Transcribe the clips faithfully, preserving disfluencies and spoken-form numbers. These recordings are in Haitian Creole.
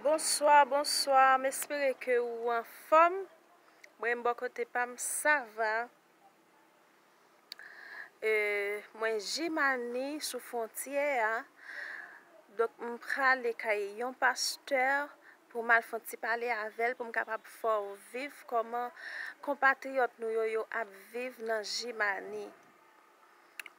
Bonswa, bonswa, m espere ke ou anfòm. Mwen, bò kote pa m, sa va. E, mwen Jimani sou fwontyè a. Donk, m prale kay yon pastè pou m al fè yon ti pale avè l, pou m kapab fè w viv kòman konpatriyòt nou yo, yo ap viv nan Jimani.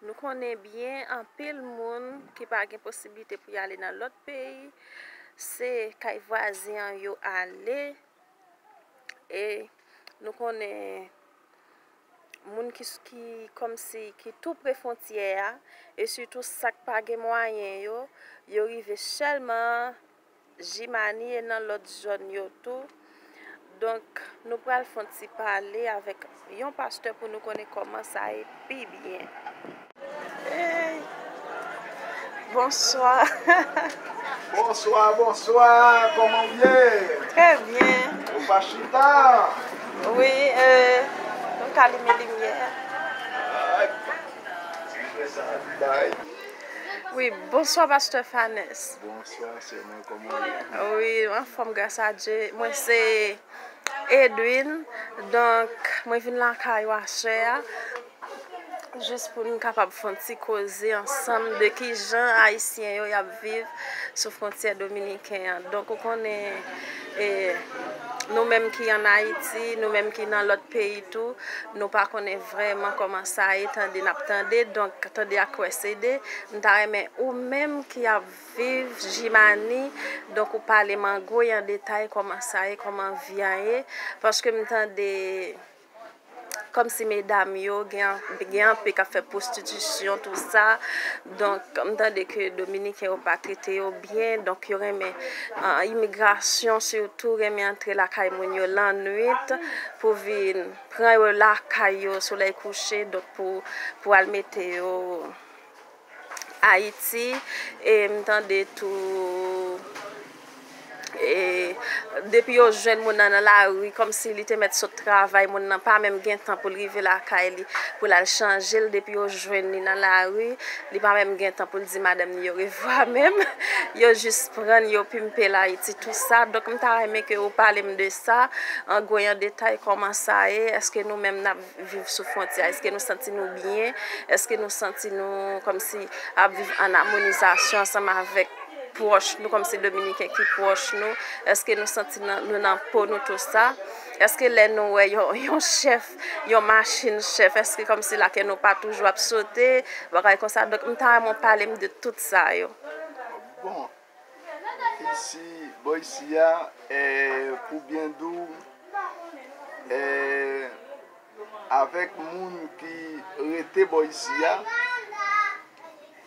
Nou konnen byen, anpil moun ki pa gen posiblite pou y ale nan lòt peyi, se kay vwazen an yo ale. E nou konnen moun ki, ki kòmsi ki tou pre fwontyè a, e sitou sa k pa gen mwayen yo, yo rive sèlman Jimani e nan lòt zòn yo tou. Donk, nou pral fè yon ti pale avèk yon pastè pou nou konnen kòman sa ye pi byen. Hey! Bonswa. Bonswa, bonswa, kòman w ye? Trè byen. Ou pa chita? Wi, e, nou ka limen limyè a. Ay, ti frè sa bay. Wi, bonswa, pastè Fanès. Bonswa, sè mwen, kòman w ye? Wi, anfòm, gras a Dye. Mwen se Edwin. Donk, mwen vin lakay ou aswè a, jis pou n kapab fè yon ti koze ansanm de kijan Ayisyen yo y ap viv sou fwontyè dominiken an. Donk, ou konnen, e, nou menm ki ann Ayiti, nou menm ki nan lòt peyi tou, nou pa konnen vrèman kòman sa ye, tande n ap tande, donk, tande ak kwè se de. M ta renmen ou menm ki ap viv Jimani, donk, ou pale m an gwo e an detay kòman sa ye, kòman vi a ye, paske m tande kòmsi medam yo gen, gen anpil k ap fè pwostitisyon, tou sa. Donk, m tande ke Dominiken yo pa trete yo byen, donk, yo renmen, ah, imigrasyon sitou renmen antre lakay moun yo lannwit pou vin pran yo lakay yo, solèy kouche, donk, pou, pou al mete yo Ayiti, e m tande tou, e, depi yo jwenn moun nan nan lari, kòmsi li te mèt sot travay, moun nan pa menm gen tan pou l rive lakay li, pou l al chanje l, depi yo jwenn li nan lari, li pa menm gen tan pou l di madanm li orevwa menm, yo jis pran l, yo pimpe l Ayiti, tou sa. Donk, m ta renmen ke ou pale m de sa, an gwo e an detay, kòman sa ye, èske nou menm n ap viv sou fwontyè a? Èske nou santi nou byen? Èske nou santi nou kòmsi ap viv an amonizasyon ansanm avèk pwòch nou, kòmsi Dominiken ki pwòch nou? Èske nou santi nan, nou nan po nou, tou sa? Èske lè nou wè yon, yon chèf, yon machin chèf, èske kòmsi lakè nou pa toujou ap sote, bagay konsa? Donk, m ta renmen w pale m de tout sa yo. Bon, isi, bò isi a, eh, pou byen di w, eh, avèk moun ki rete bò isi a,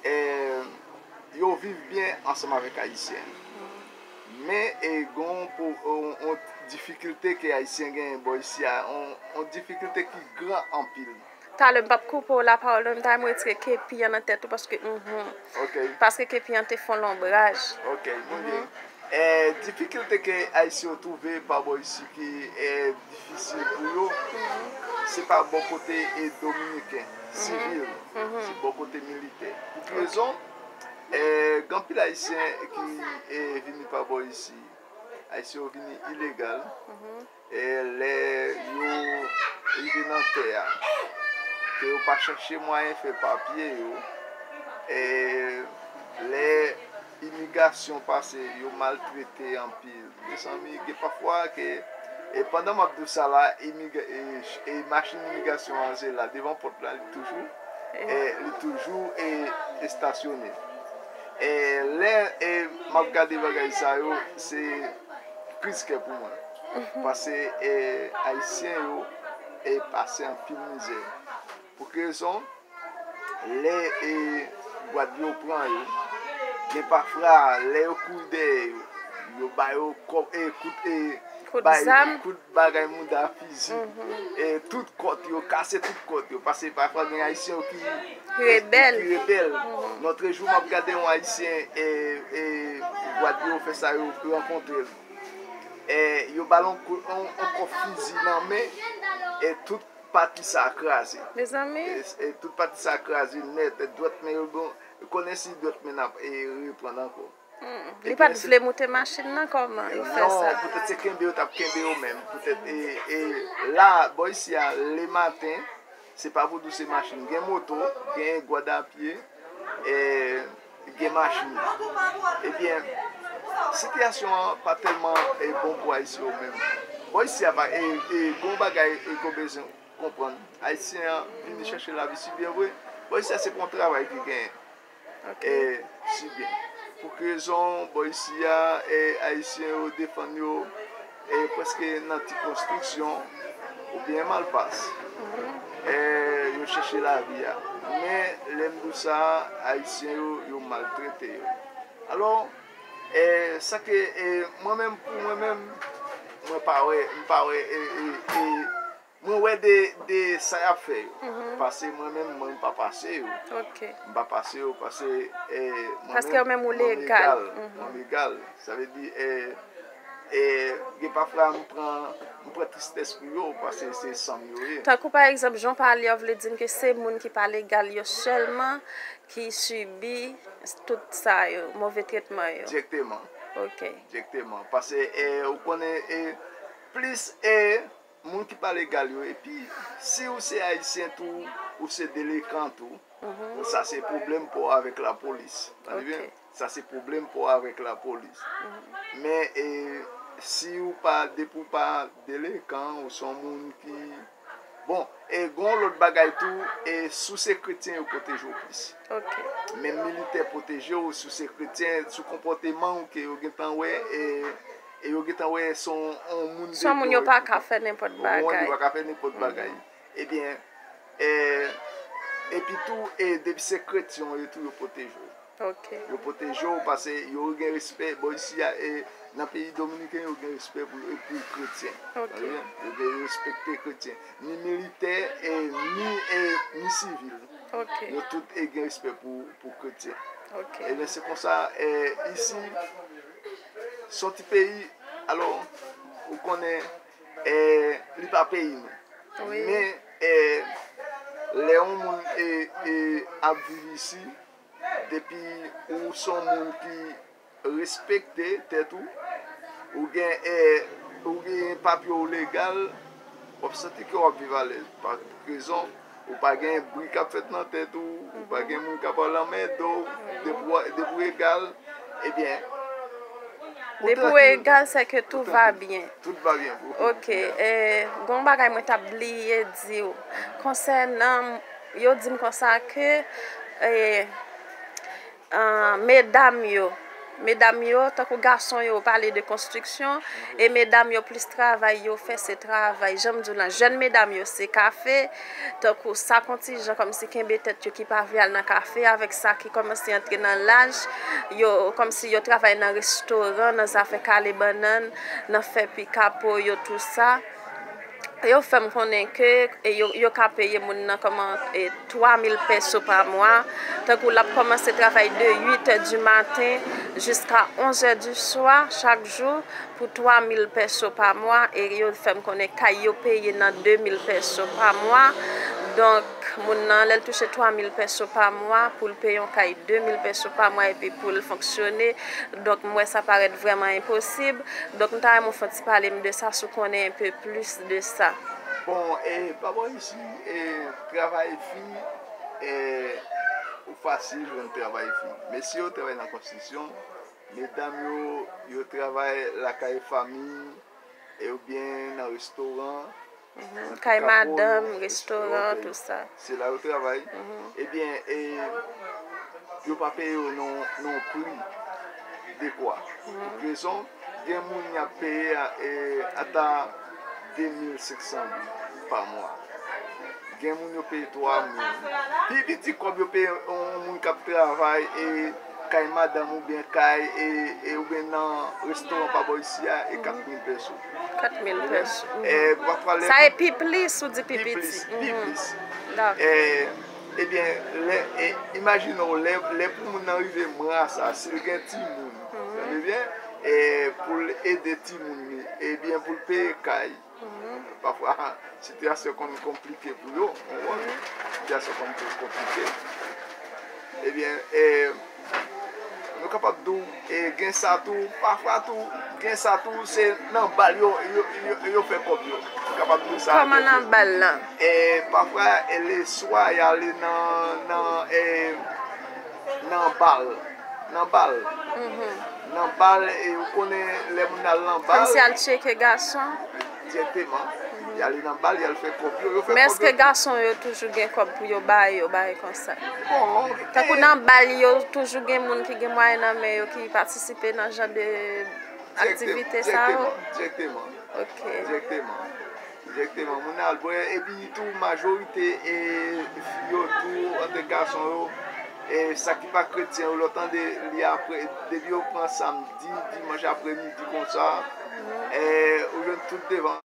eh, yo viv byen ansanm avèk Ayisyen. Men, eh, gen yon po-, yon, yon difikilte ke Ayisyen genyen bò isi a, yon, yon difikilte ki gran anpil. Talè m p ap koupe w lapawòl, non, m ta renmen retire kepi an nan tèt ou, paske, mhm. Ok. Paske kepi an te fè w lonbraj. Ok, mwen gen. Eh, difikilte ke Ayisyen yo twouve pa bò isi ki, eh, difisil pou yo, se pa bò kote, eh, dominiken, sivil, se bò kote militè. Pou ki rezon? Eh, gen anpil Ayisyen ki, eh, vini pa bò isi. Ayisyen yo vini ilegal. E lè yo rive nan tè a, ke yo pa chèche mwayen fè papye yo, e lè imigrasyon pase, yo maltrete anpil. Mezanmi, gen pafwa ke, e pandan m ap di w sa la, imigra-, e, e machin imigrasyon an se la, devan pòt la, li toujou, e li toujou, e, estasyone. E lè, e, m ap gade bagay sa yo, se kriz kè pou mwen. Paske, e, Ayisyen yo, e, pase anpil mizè. Pou ki rezon? Lè, e, gad yo pran yo, gen pafwa, lè yo kouri dèyè yo, yo ba yo kòb, e, kout, e, kout zam, kout bagay mouda, fizi, e, tout kòt yo, kase tout kòt yo, paske pafwa gen Ayisyen yo ki rebèl. Ki rebèl. Lòtrejou, m ap gade yon Ayisyen, e, e, gad yo fè sa, yo rankontre l. E, yo ba l yon kou-, yon, yon kòb fizi nan men, e tout pati sa kraze. Mezanmi. E, e tout pati sa kraze nèt, e dwèt men yo, bon, konnen si dwèt men n ap, e, reprann ankò. Hmm, li pa t vle moute machin nan, kòman yo fè sa? Non, poutèt se kenbe yo t ap kenbe yo menm. Poutèt, e, e la, bò isi a, lematen, se pa pou dou se machin. Gen moto, gen gwadapye, e, gen machin. Ebyen, sitiyasyon an pa tèlman, e, bon pou Ayisyen yo menm. Bò isi a, pa, e, e, gon bagay, e, ke w bezwen konprann. Ayisyen an vini chèche lavi si byen vre. Bò isi a, se pa yon travay ki genyen. Ok. E, si byen. Pou ki rezon, bò isi a, e, Ayisyen yo defann yo, e, prèske nan ti konstriksyon, oubyen malpas. E, yo chèche lavi a. Men, lè m di w sa, Ayisyen yo, yo maltrete yo. Alò, e, sa ke, e, mwen menm, pou mwen menm, mwen pa wè, m pa wè, e, e, e, mwen wè de, de sa y ap fè yo. Pase mwen menm, mwen m pa pase yo. Ok. M pa pase yo, pase, e, mwen menm, mwen m egal. Mwen m egal. Sa vle di, e, e, gen pafwa m pran, m pran tristès pou yo, pase se san m yo ye. Tankou pa egzanp, jan w pale a, w vle di m ke se moun ki pa legal yo sèlman ki sibi tout sa yo, move tretman yo. Dirèkteman. Ok. Dirèkteman. Pase, e, ou konnen, e, plis, e, moun ki pa legal yo, epi si ou se ayisyen tou, ou se delenkan tou, sa se pwoblèm pa w avèk lapolis. Tande byen? Ok. Sa se pwoblèm pa w avèk lapolis. Men, e, si ou pa, depi w pa delenkan, ou se yon moun ki, bon, e, gen yon lòt bagay tou, e, si w se kretyen, yo pwoteje w plis. Ok. Men militè pwoteje w, si w se kretyen, sou konpòteman w ke yo gentan wè, e, e yo gentan wè se yon, yon moun de byen. Se yon moun yo pa ka fè nenpòt bagay. Ou konprann, yo pa ka fè nenpòt bagay. Ebyen, e, epi tou, e, depi se kretyen w ye tou, yo pwoteje w. Ok. Yo pwoteje w pase yo gen respè. Bò isi a, e, nan peyi dominiken, yo gen respè pou, pou kretyen. Ok. Tande byen? Yo gen respekte kretyen. Ni militè, e, ni, e, ni sivil. Ok. Yo tout, e, gen respè pou, pou kretyen. Ok. Ebyen, se konsa, e, isi, se yon ti peyi, alò, ou konnen, e, li pa peyi nou. Wi. Men, e, lè yon moun, e, e, ap viv isi, depi ou se yon moun ki respekte tèt ou, ou gen, e, ou gen papye w legal, w ap santi ke w ap viv alèz. Pa rezon, ou pa gen bri k ap fèt nan tèt ou, ou pa gen moun k ap al anmède w, depi w, depi w egal, ebyen, ou trankil. Depi w egal, c'est que tout va bien. Tout va bien pou ou. Ok, e, gen yon bagay mwen t ap bliye di w. Konsènan, yo di m konsa ke, e, ah, medam yo, medam yo, tankou gason yo pale de konstriksyon, e medam yo plis travay yo fè se travay, jan m di w lan, jèn medam yo se kafe, tankou sa kontijan kòmsi kenbe tèt yo ki pa vle al nan kafe, avèk sa ki kòmanse antre nan laj, yo kòmsi yo travay nan restoran, nan zafè kale bannann, nan fè pikapo yo, tou sa. Yo fè m konnen ke, e, yo, yo ka peye moun nan kòman, e, twa mil pèso pa mwa. Tankou l ap kòmanse travay de uit è di maten jiska onz è di swa chak jou pou twa mil pèso pa mwa. E yo fè m konnen kay yo peye nan de mil pèso pa mwa. Donk, moun nan, lè l touche twa mil pèso pa mwa, pou l peye yon kay de mil pèso pa mwa epi pou l fonksyone, donk, m wè sa parèt vrèman enposib. Donk, m ta renmen w fè yon ti pale m de sa, si w konnen un peu plus de sa. Bon, e, pa bò isi, e, travay fi, e, ou fasil jwenn travay fi. Mesye yo travay nan konstriksyon, medam yo, yo travay lakay fanmi, e, oubyen nan restoran, nan ti kapo yo, restoran, tout sa. Se la yo travay. Ebyen, e, yo pa peye yo nan, nan pri dekwa. Pou rezon, gen moun y ap peye a, e, ata de mil senk san goud pa mwa. Gen moun yo peye twa mil. Pi piti kòb yo peye yon, yon moun k ap travay, e, kay madanm oubyen kay, e, e, oubyen nan restoran pa bò isi a, e kat mil pèso. Kat mil pèso. E, pafwa lè... Sa e pi plis, ou di pi piti? Pi plis, pi plis. Dakò. E, ebyen, lè, e, imajine w, lè, lè pou moun nan rive mwa sa, si l gen timoun, tande byen, e, pou l ede timoun li, ebyen, pou l peye kay, pafwa, sitiyasyon konn konplike pou yo, ou konprann? Sitiyasyon konn konplike. Ebyen, e, Nou kapab di w, e, gen sa tou, pafwa tou, gen sa tou, se nan bal yo, yo, yo, yo fè kòb yo. Nou kapab di w sa. Kòman nan bal lan? E, pafwa, e, leswa, y ale nan, nan, e, nan bal. Nan bal. Nan bal, e, ou konnen lè moun al nan bal. Kòmsi al tcheke gason. Dirèkteman. Y ale nan bal, y al fè kòb yo. Yo fè kòb yo. Men èske gason yo toujou gen kòb pou yo bay, yo bay konsa? Bon, tankou nan bal yo, toujou gen moun ki gen mwayen nan men yo ki patisipe nan jan de aktivite sa yo? Dirèkteman, dirèkteman. Ok. Dirèkteman. Dirèkteman. Moun al bwè, epi tou majorite, e, fi yo tou, antre gason yo, e, sa ki pa kretyen yo, lè w tande li apre, depi yo pran samdi, dimanch apremidi konsa, e, ou jwenn tout devan.